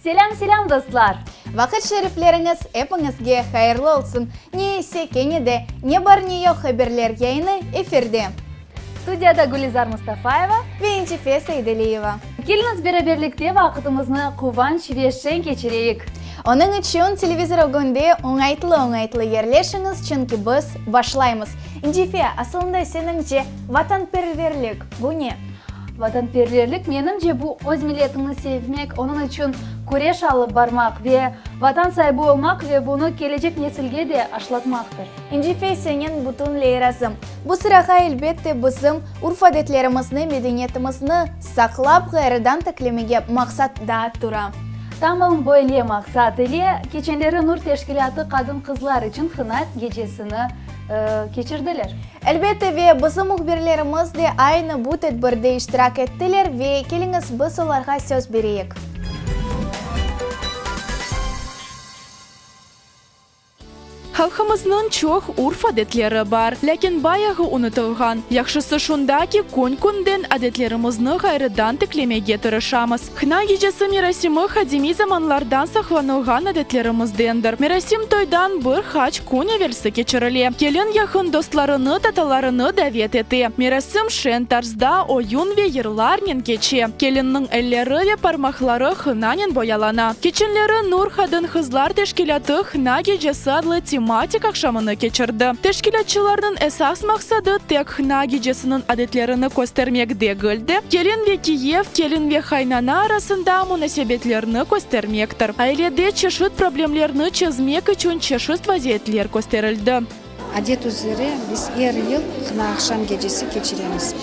Selâm, selâm, dostlar! Vaqıt şerifleriñiz epiñizge hayırlı olsun! Ne ise, kene de Ne bar, ne yoq haberler yayını efirde. Studiyada Gülizar Mustafayeva. Ve İncife Seydeliyeva. Keliñiz beraberlikte vaqıtımıznı quvanç ve şeñ keçireyik. Onıñ içün televizor ögünde oñaytlı-oñaytlı yerleşiñiz, çünki biz başlaymız. İncife, asılında seniñce vatanperverlik bu ne? Vatanperverlik, menimce, bu öz milletiñni sevmek, onıñ içün küreş alıp barmaq ve Vatan saibi olmaq ve bunı kelecek nesilge de aşlatmaqtır. İncife señen bütünley razım. Bu sırağa elbette bizim urf-adetlerimizni, medeniyetimizni saqlap ğayrıdan tiklemege maqsat da tura. Tamam böyle maqsat ile keçenleri Nur teşkilâtı qadın-qızlar içün hına gecesini keçirdiler. Elbette ve bizim mühbirlerimiz de aynı bu tedbirde iştirak ettiler ve keliñiz biz olarğa söz bereyik. Halqımıznıñ çoq urf-adetleri bar, lâkin bayağı unutılğan. Yahşısı şunda ki, kün-künden adetlerimizni ğayrıdan tiklemege tırışamız. Hna gecesi merasimi qadimiy zamanlardan saqlanılğan adetlerimizdendir. Merasim toydan bir qaç kün evelsi keçirile. Kelin yaqın dostlarını, tatalarını davet ete. Merasim şeñ tarzda, oyun ve yırlarnen keçe. Kelinniñ elleri ve parmaqları hınanen boyalana. Keçenleri Nur qadın-qızlar teşkilâtı Hına gecesi adlı tematik aqşamını keçirdi. Teşkilâtçılarnıñ esas maqsadı tek hına gecesiniñ adetlerini köstermek degil de, kelin ve kiyev, kelin ve qaynana arasında munasebetlerni köstermektir. Ailede çeşit problemlerni çezmek içün çeşit vaziyetler kösterildi. Adet üzre biz er yıl Hına aqşam gecesi keçiremiz.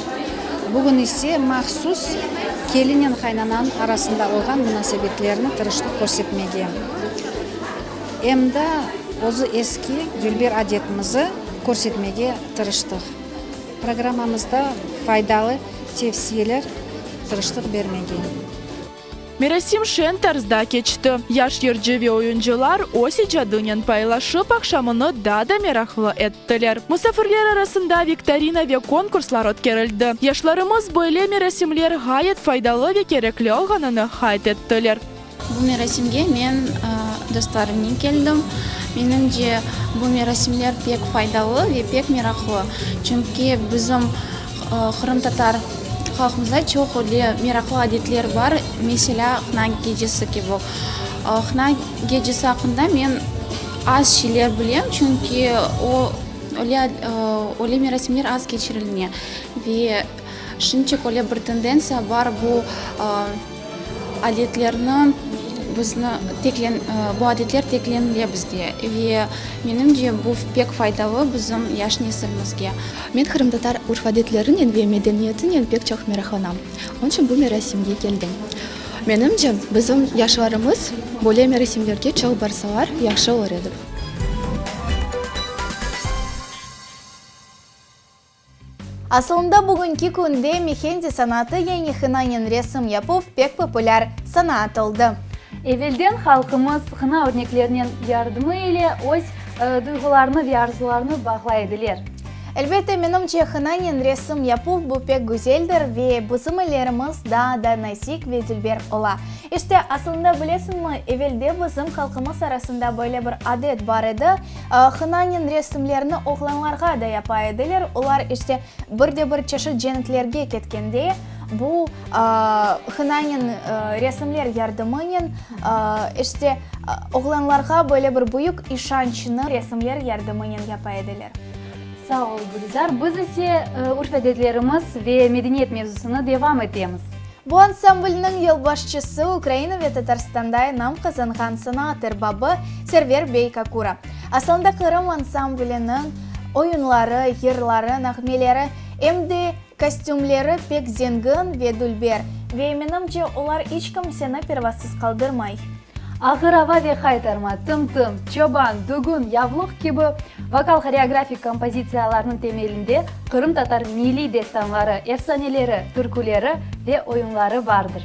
Bugün ise mahsus kelinen qaynananıñ arasında olğan munasebetlerni tırıştıq körsetmege. Em da özü eski dülber adetimizi körsetmege tırıştıq. Programmamızda faydalı tevsiyeler tırıştıq bermege. Merasim şeñ tarzda keçti. Yaş yırcı ve oyuncılar öz icadınen paylaşıp, aqşamını daa da meraqlı ettiler. Musafirler arasında viktorina ve konkurslar ötkerildi. Yaşlarımız böyle merasimler ğayet faydalı ve kerekli olğanını qayd ettiler. Bu merasimge men dostlarımnen keldim. Menimce, bu merasimler pek faydalı ve pek meraqlı, çünki bizim qırımtatar halqımızda çoq öyle meraqlı adetler bar, meselâ, hına gecesi kibi. Hına gecesi aqqında men az şeyler bilem, çünki o, öyle, öyle merasimler az keçirilme. Ve şimdicik öyle bir tendentsiya bar, bu Adetlerni bizni bu adetler teklenile bizde ve menimce bu pek faydalı bizim yaş nesilimizge. Men qırımtatar urf-adetlerinen ve medeniyetinen pek çoq meraqlanam. Onıñ içün bu merasimge keldim. Menimce, bizim yaşlarımız böyle merasimlerge çoq barsalar, yahşı olur edi. Asılında bugünki künde mihendi sanatı yani hınanen resim yapuv pek populâr sanaat oldı. Evelden halqımız hına örneklerinen yardımı ile öz duyğularını ve arzularını bağlay ediler. Elbette, menimce, hınanen resim yapuv bu pek güzeldir ve bizim ellerimiz daa da nazik ve dülber ola. İşte, asılında bilesiñmi, evelde bizim halqımız arasında böyle bir adet bar edi, Hınanen resimlerni oğlanlarğa da yapa ediler, olar, işte, bir de bir çeşit cenklerge ketkende, bu hınanen resimler yardımınen, işte, oğlanlarğa böyle bir büyük işançnı resimler yardımınen yapa ediler. Sağ ol, Gülizar. Biz ise urf-adetlerimiz ve medeniyet mevzusını devam etemiz. Bu ansamblniñ yolbaşçısı Ukraina ve Tatarstanda nam qazanğan sanaat erbabı Server bey Kakura. Aslında Qırım ansambliniñ oyunları, yırları, nağmeleri, em de kostümleri pek zengin ve dülber ve, menimce, olar iç kimseni pervasız qaldırmay. Ağır ava ve haytarma, Tım-tım, Çoban, Dügün, Yavluq kibi vokal-horeografik kompozitsiyalarnıñ temelinde qırımtatar milliy destanları, efsaneleri, türküleri ve oyunları bardır.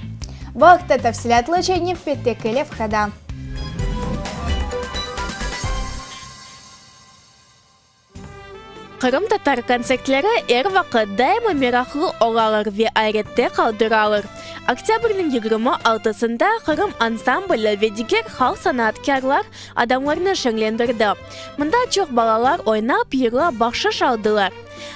Bu aqta tafsilâtlıca nevbetteki levhada. Qırımtatar kontsertleri er vaqıt daima meraqlı olalar ve ayrette qaldıralar. Oktâbrniñ 26-sında Qırım ansambli ve diger halq sanatkârlar adamlarnı şeñlendirdi. Mında çoq balalar oynap, yırlap bahşış aldılar.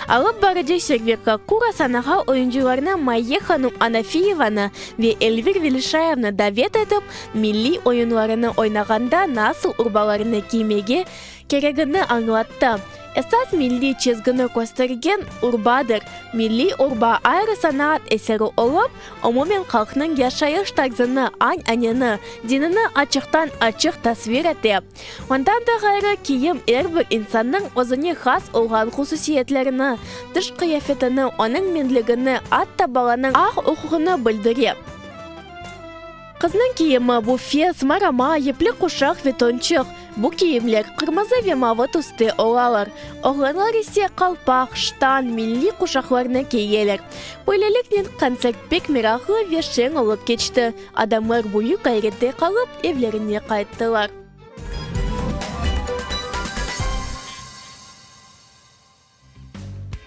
Alıp barıcı Server Kakura sanağa oyuncılarnı Mayye hanum Anafiyevanı ve Elvir Velişayevni davet etip, milliy oyunlarını oynağanda nasıl urbalarını kiymege keregini añlattı. Esas milliy çizgini köstergen urbadır. Milliy urba ayrı sanaat eseri olıp, umumen halqnıñ yaşayış tarzını, an-aneni, dinini açıqtan-açıq tasvir ete. Ondan da ğayrı, kiyim er bir insannıñ özüne has olğan hususiyetlerini, tış qıyafetini, onıñ menligini, atta balanıñ aq-uquqını bildire. Qıznıñ kiyimi, bu fes, marama, yipli quşaq ve tonçıq. Bu kiyimler qırmızı ve mavı tüste olalar. Oğlanlar ise qalpaq, ştan, milliy quşaqlarnı kiyeler. Böyleliknen, kontsert pek meraqlı ve şeñ olıp keçti. Adamlar büyük ayrette qalıp, evlerine qayttılar.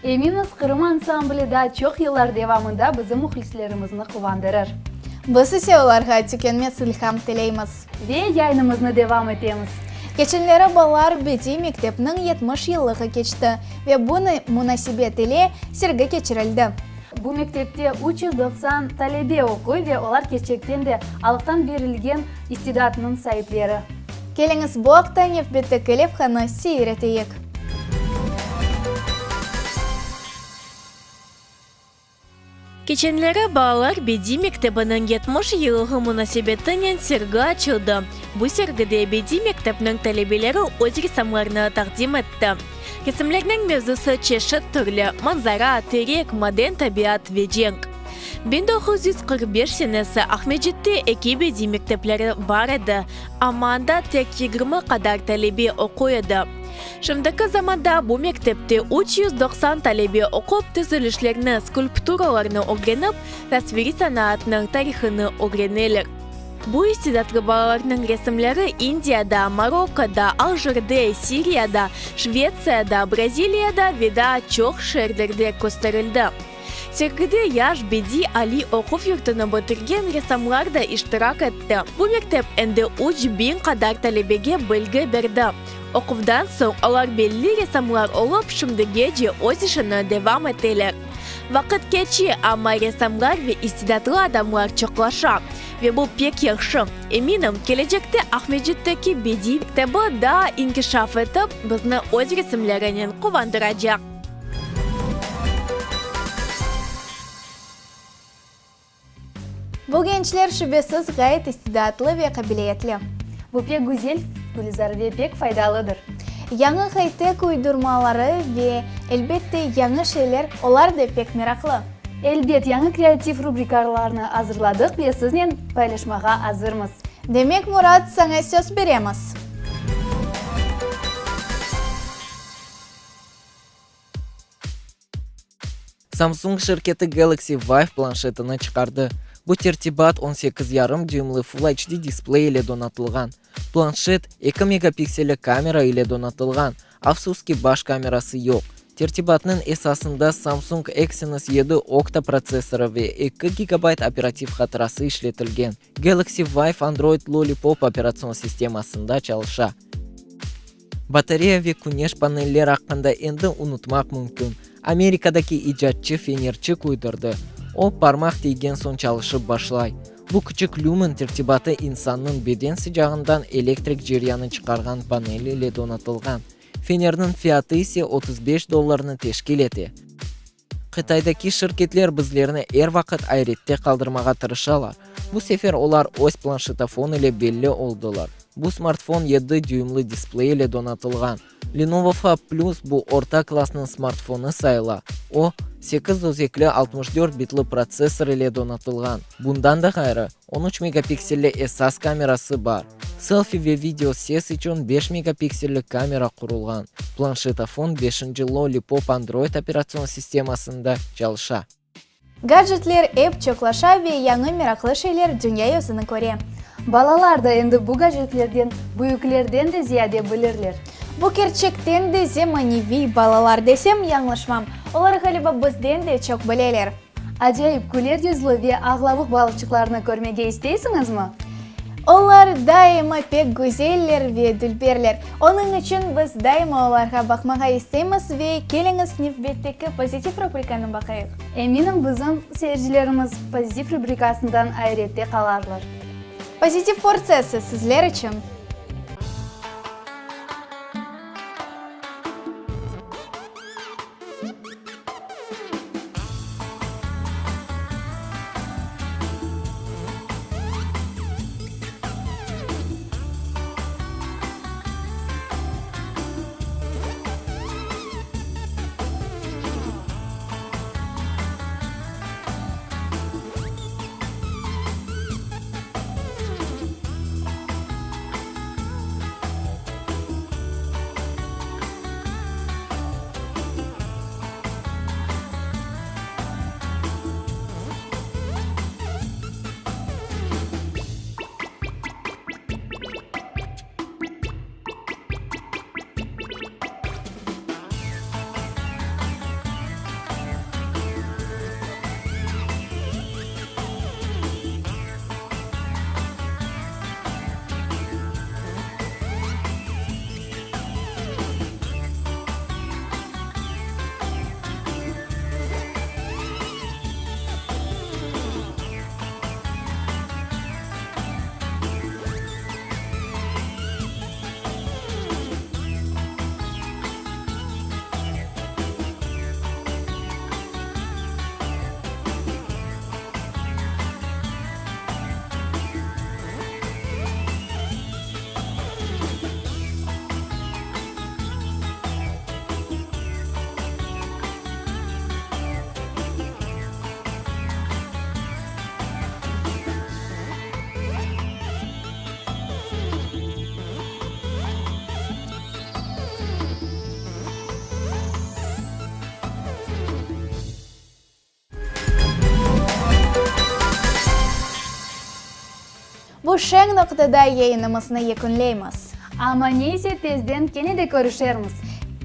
Eminiz, Qırım ansambli daa çoq yıllar devamında bizim mühlislerimizni quvandırır. Biz ise olarğa tükenmez ilham tileymiz. Ve yayınımıznı devam etemiz. Keçenleri balalar bediy mektepniñ 70 yıllığı keçti ve bu munasebet ile sergi keçirildi. Bu mektepte 390 talebe oquy ve olar kerçekten de Allahtan berilgen istidatnıñ saipleri. Keliñiz, bu aqta nevbetteki levhanı seyir eteyik. Keçenleri balalar bediy mektebiniñ 70 yıllığı munasebetinen sergi açıldı. Bu sergide bediy mektepniñ talebeleri öz resamlarını taqdim etti. Resimlerniñ mevzusı çeşit türlü, manzara, terek, maden, tabiat ve cenk. 1945 senesi Aqmescitte eki bediy mektepleri bar edi, amma anda tek 20 qadar talebe oquy edi. Şimdiki zamanda bu mektepte 390 talebe oqup, tizilişlerni, skulpturalarnı ögrenip, tasviriy sanaatnıñ tarihını ögreneler. Bu istidatlı balalarnıñ resimleri İndiyada, Marokkoda, Aljirde, Siriyada, Şvetsiyada, Braziliyada ve daa çoq şeerlerde kösterildi. Sergide yaş bediy aliy oquv yurtunı bitirgen ressamlar da iştirak etti. Bu mektep endi 3000 qadar talebege bilgi berdi. Oquvdan soñ olar belli ressamlar olıp, şimdigece öz işini devam eteler. Vaqıt keçe, amma ressamlar ve istidatlı adamlar çoqlaşa. Ve bu pek yahşı. Eminim, kelecekte Aqmescitteki bediy mektebi daa inkişaf etip, bizni öz resimlerinen quvandıracaq. Bu gençler, şübesiz, ğayet istidatlı ve qabiliyetli. Bu pek güzel, Gülizar, ve pek faydalıdır. Yañı hay-tek uydurmaları ve, elbette, yañı şeyler, olar da pek meraqlı. Elbet, yañı kreativ rubrikarlarnı azırladıq ve siznen paylaşmağa azırmız. Demek, Murat, saña söz beremiz. Samsung şirketi Galaxy Vive planşetini çıqardı. Bu tertibat on sekiz yarım düyümli Full HD displey ile donatılğan. Planşet, eki megapikselli kamera ile donatılğan, afsus ki, baş kamerası yoq. Tertibatnıñ esasında Samsung Exynos yedi Octa protsessorı ve eki gigabayt operativ hatırası işletilgen. Galaxy Vive Android Lollipop operatsion sistemasında çalışa. Batareya ve küneş paneller aqqında endi unutmaq mümkün. Amerikadaki icatçı fenerçik uydurdı. O, parmaq tiygen soñ çalışıp başlay. Bu küçük lümen tertibatı insannıñ beden sıcağından elektrik ceryanı çıqarğan panel ile donatılğan. Fenerniñ fiyatı ise 35 dollarnı teşkil ete. Qıtaydaki şirketler bizlerni er vaqıt ayrette qaldırmağa tırışalar. Bu sefer olar öz planşetofon ile belli oldılar. Bu smartfon yedi düyümli displey ile donatılğan. Lenovo Phab Plus bu orta klassnıñ smartfonı sayıla. O, sekiz özekli 64 bitli protsessor ile donatılğan. Bundan da ğayrı, on üç megapikselli esas kamerası bar. Selfi ve video ses içün beş megapikselli kamera qurulğan. Planşetofon beşinci Lollipop Android operatsion sistemasında çalışa. Gadjetler ep çoqlaşa ve yañı meraqlı şeyler dünya yüzüni köre. Balalar da endi bu gadjetlerden büyüklerden de ziyade bilirler. Bu kerçekten de zemaneviy balalar desem yañlışmam. Olar, ğaliba, bizden de çoq bileler. Acayip küler yüzlü ve ağlavuq balıqçıqlarnı körmege isteysiñizmi? Olar daima pek güzeller ve dülberler. Onıñ içün biz daima olarğa baqmağa isteymiz ve keliñiz nevbetteki pozitiv rubrikanı baqayıq. Eminim, bizim seyircilerimiz pozitiv rubrikasından ayrette qalarlar. Pozitiv portsiyası sizler içün! Bu şeñ noqtada yayınımıznı yekünleymiz. Amma neyse tezden kene de körüşermiz.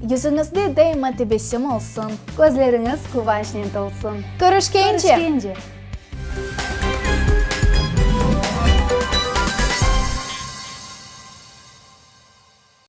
Yüzüñizde daima tebessüm olsun. Közleriñiz quvançnen tolsun. Körüşkence! Körüşkence!